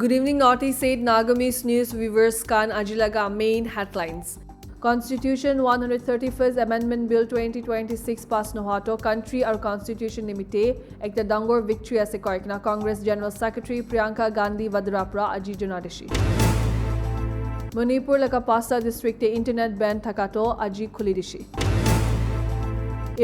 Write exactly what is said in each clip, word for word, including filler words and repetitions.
Good evening, Northeast eight Nagamese News viewers. Kan aji laga main headlines. Constitution one hundred thirty-first Amendment Bill twenty twenty-six pass nohoa to country aru constitution nimite ekta dangor victory ase koikena Congress General Secretary Priyanka Gandhi Vadra pra aji janai dishi. Manipur laga pasta district te internet ban thaka to aji khuli dishi.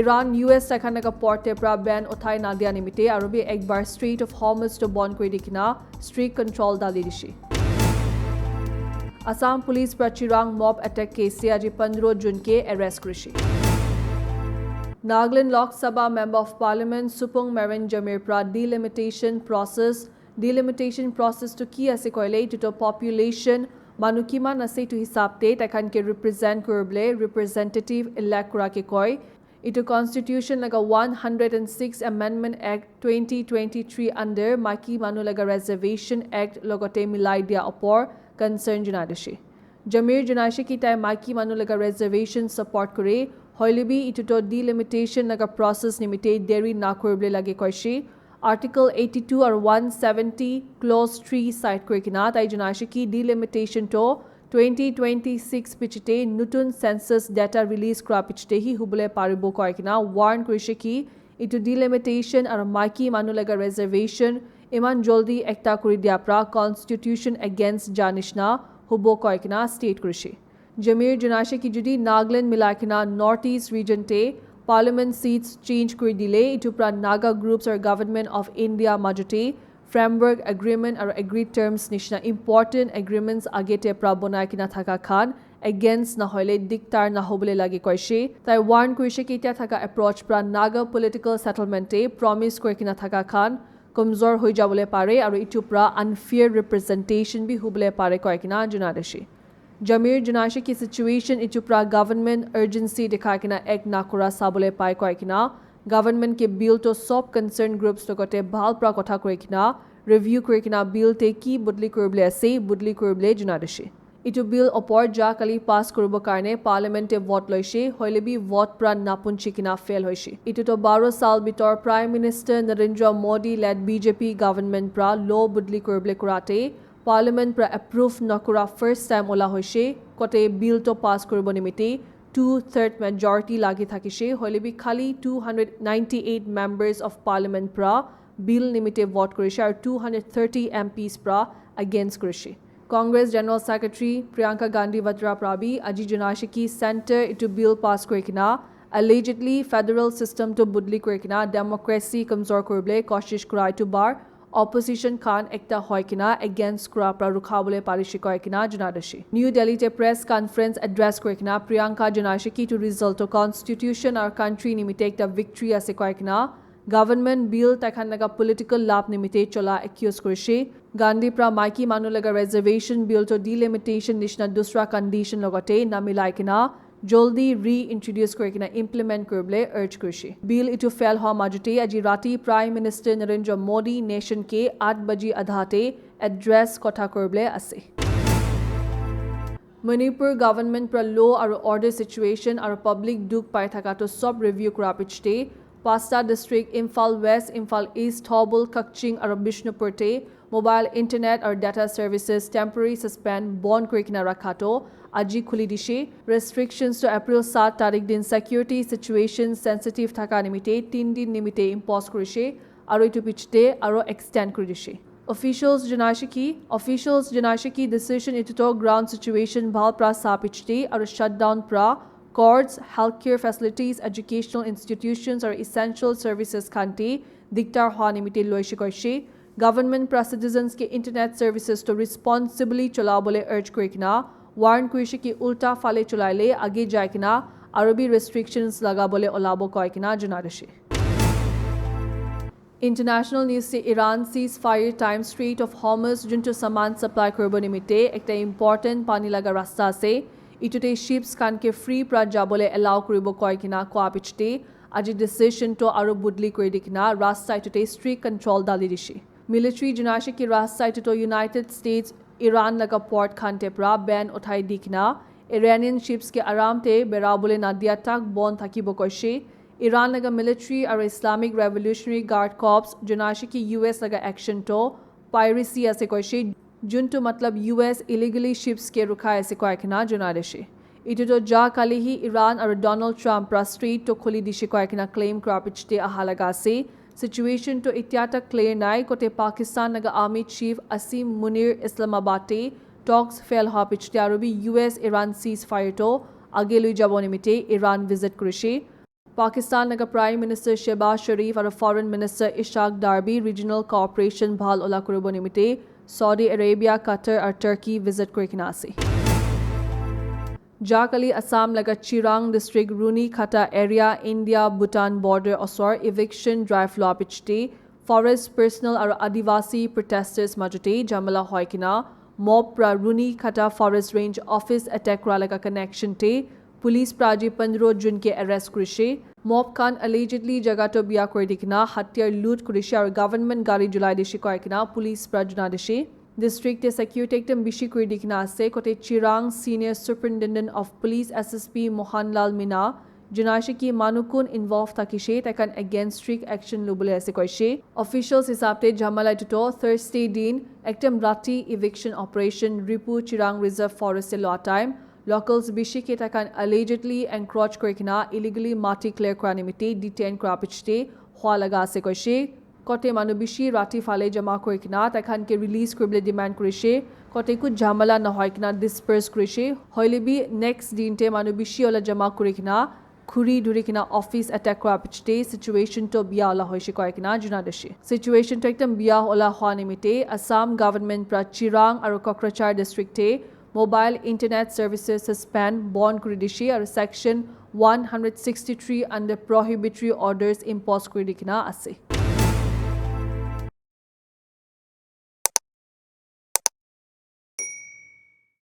Iran U S taikhan laga port te pra ban uthai nadia nimite aru bi ekbar Strait of Hormuz to bon kuri dikena strict control dali dishi. Assam Police pra Chirang mob attack case te aji pondro June ke arrest kurishi. Nagaland Lok Sabha Member of Parliament Supung Meren Jamir pra delimitation process, delimitation process to ki ase koile, etu to population manu kiman ase etu hisab te taikhan ke represent kuribole representative elect kura ke koi. Etu Constitution laga one hundred and six Amendment Act twenty twenty-three under Maiki Manu laga Reservation Act logote milai dia opor concern janai dishi. Jamir janaishe ki tai Maiki Manu laga reservation support kore, hoile bi etu to delimitation laga process nimite deri na kuribole lage koishe. Article eighty-two aru one seventy clause three cite kuri kena tai janaishe ki delimitation to twenty twenty-six pichete nutun census data release kura pichete hi hubole paribo koi kena warn kurishe ki etu delimitation aru Maiki Manu laga reservation iman joldi ekta kuri dia pra constitution against ja nishina hubo koi kena state kurishe. Jamir janaishe ki jodi Nagaland milai kena Northeast region te Parliament seats change kuri dile, etu pra Naga groups aru Government of India majote framework agreement aru agreed terms nishina important agreements age te pra bonai kena thaka khan against nahoile diktar nahobole lage koishe. Tai warn kurishe ki etia thaka approach pra Naga political settlement te promise kuri kena thaka khan kamzor hoi jabole pare aru etu pra unfair representation bi hubole pare koi kena janai dishi. Jamir janaishe ki situation etu pra government urgency dikhai kena act na kura sabole pai koi kena government ke bill to sob concerned groups logote bhal pra kotha kuri kena review kuri kena bill te ki budli kuribole ase budli kuribole janai dishi. Etu bill opor ja kali pass kuribo karne Parliament te vote loishe, hoile bi vote pra napunchi kena fail hoishe. Etu to baro sal bitor Prime Minister Narendra Modi led B J P government pra law budli kuribole kurate Parliament pra approve nakura first time ola hoishe, kote bill to pass kuribo nimite two third majority lagi thakishe, hoile bi khali two hundred ninety-eight members of Parliament pra bill nimite vote kurishe aru two hundred thirty M Ps pra against kurishe. Congress General Secretary Priyanka Gandhi Vadra pra bi aji janaishe ki center etu bill pass kuri kena allegedly federal system to budli kuri kena democracy kamzor kuribole koshish kura etu bar opposition khan ekta hoi kena against kura pra rukhabole parishe koi kena janai dishi. New Delhi te press conference address kuri kena Priyanka janaishe ki etu result to constitution aru country nimite ekta victory ase koi kena government bill taikhan laga political lab nimite chola accuse kurishe. Gandhi pra Maiki Manu laga reservation bill to delimitation nishina dusra condition logote namilai kena joldi reintroduce kuri kena implement kuribole urge kurishe. Bill etu fail hoa majote aji rati Prime Minister Narendra Modi nation ke aath baji adha te address kotha kuribole ase. Manipur government pra law aru order situation aru public dukh pai thaka to sob review kura pichete pasta district Imphal West, Imphal East, Thoubal, Kakching aru Bishnupur te mobile internet aru data services temporary suspend bon kuri kena rakha to aji khuli dishe. Restrictions to April saat tarik din security situation sensitive thaka nimite tin din nimite impose kurishe aru etu pichete aru extend kuri dishe. Officials janaishe ki, officials janaishe ki decision etu to ground situation bhal pra sa pichete aru shutdown pra courts, healthcare facilities, educational institutions aru essential services khan te diktar hoa nimite loishe koishe. Government pra citizens ke internet services to responsibly cholabole urge kuri kena warn kurishe ki ulta phale cholaile age jai kena aru bi restrictions lagabole olabo koi kena janai dishe. International news se Iran ceasefire time Strait of Hormuz juntu saman supply kuribo nimite ekta important pani laga rasta ase. Etu te ships khan ke free pra jabole allow kuribo koi kena koa pichete aji decision to aru budli kuri di kena rasta etu te strict control dali dishe. Military janaishe ki rasta etu to United States Iran laga port khan te pra ban uthai di kena Iranian ships ke aram te berabole nadia tak bon thakibo koishe. Iran laga military aru Islamic Revolutionary Guard Corps janaishe ki U S laga action to piracy ase koishe. juntu matlab U S illegally ships ke rukhai ase koi kena janai dishe. Etu to ja kali hi Iran aru Donald Trump pra strait to khuli dishe koi kena claim kura pichete aha laga ase. Situation to itya tak clear nai, kote Pakistan laga Army Chief Asim Munir Islamabad te talks fail hoa pichete aru bi U S Iran ceasefire to age lui jabo nimite Iran visit kurishe. Pakistan laga Prime Minister Shehbaz Sharif aru Foreign Minister Ishaq Dar bi regional cooperation bhal ola kuribo nimite Saudi Arabia, Qatar aru Turkey visit kuri kena ase. Jakali Assam laga Chirang district Runi Khata area India Bhutan border osor eviction drive lua pichete forest personnel aru Adivasi protesters majute jamala hoi kena mob pra Runi Khata forest range office attack kura laga connection te police pra aji pandro June ke arrest kurishe. Mob khan allegedly jaga to biya kuri di kena hatiyar loot kurishe aru government gari julai dishe koi kena police pra juna dishe. District te security ekdam bishi kuri di kena ase. Kote Chirang Senior Superintendent of Police S S P Mohanlal Mina janaishe ki manu kun involve thakishe, tai khan against strict action lubole ase koishe. Officials hisab te jamala etu to Thursday din ekdam rati eviction operation Ripu Chirang Reserve Forest te lua time locals bishi ke tai khan allegedly encroach kuri kena illegally mati clear kura nimite detain kura pichete hua laga ase koishe. Kote manu bishi rati phale jama kuri kena tai khan ke release kuribole demand kurishe. Kote ku jamala nahoi kena disperse kurishe. Hoile bi next din te manu bishi ola jama kuri kena khuri dhuri kena office attack kura pichete situation to biya ola hoishe koi kena juna dishe. Situation to ekdam biya ola hoa nimite Assam government pra Chirang aru Kokrachar district te mobile internet services suspend bond kuri dishe aru section one hundred sixty-three under prohibitory orders impose kuri di kena ase.